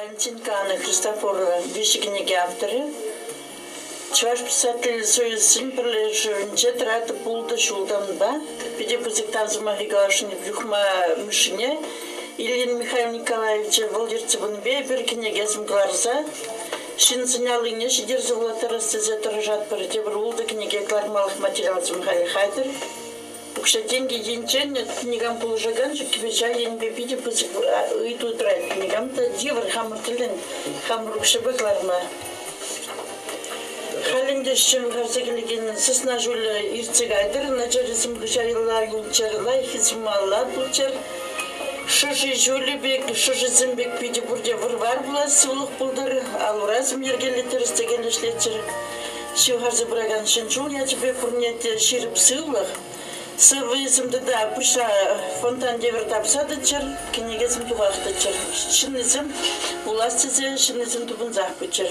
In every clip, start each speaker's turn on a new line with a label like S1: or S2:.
S1: Валентин Анна Христофорова виҫӗ кӗнеке авторӗ. Чӑваш писатель союзӗн пӗрлешӗвӗнче тӑратӑп ултӑ ҫултанпа. Питӗ пысӑк тав сӑмахӗ каласшӑн Юхма Мишшине. Ильин Михаил Николаевича вӑл ертсе пынипе эпир кӗнекесем кӑларса ҫынсен аллине ҫитерсе вулаттарас тесе тӑрӑшатпӑр. Тепӗр ултӑ кӗнеке кӑлармалӑх материалсем халӗ хатӗр. Укҫа-тенкӗ енчен никам пулӑшакан ҫуккипе ҫав енпе питӗ пысӑк ыйту тӑрать. Никам та йывӑр хамӑр тӗллӗн хамӑр укҫапа кӑларма. Халь ӗнтӗ ҫын харса килекен сысна ҫулӗ иртсе кайтӑр, начаррисем хыҫа юлччӑр, лайӑххисем малалла пулччӑр. Шӑши ҫулӗ пек, шӑшисем пек питӗ пурте вӑр-вар пулас сывлӑх пултӑр, ал-урасем йӗркеллӗ тӗрӗс-тӗкел ӗҫлеччӗр. Ҫывхарса пыракан Ҫӗн ҫул ячӗпе пурне те ҫирӗп сывлӑх, сыввисем тата пуҫра фонтан евӗр тапса тӑччӑр, кӗнекесем тухах тӑччӑр. Ҫыннисем вулас тесе ҫыннисем тупӑнсах пыччӑр.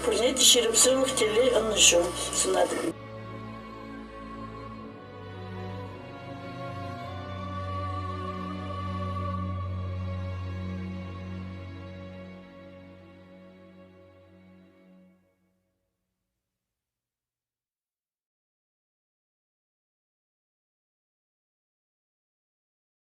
S1: Пурне те ҫирӗп сывлӑх, телей, ӑнӑҫу сунатӑп.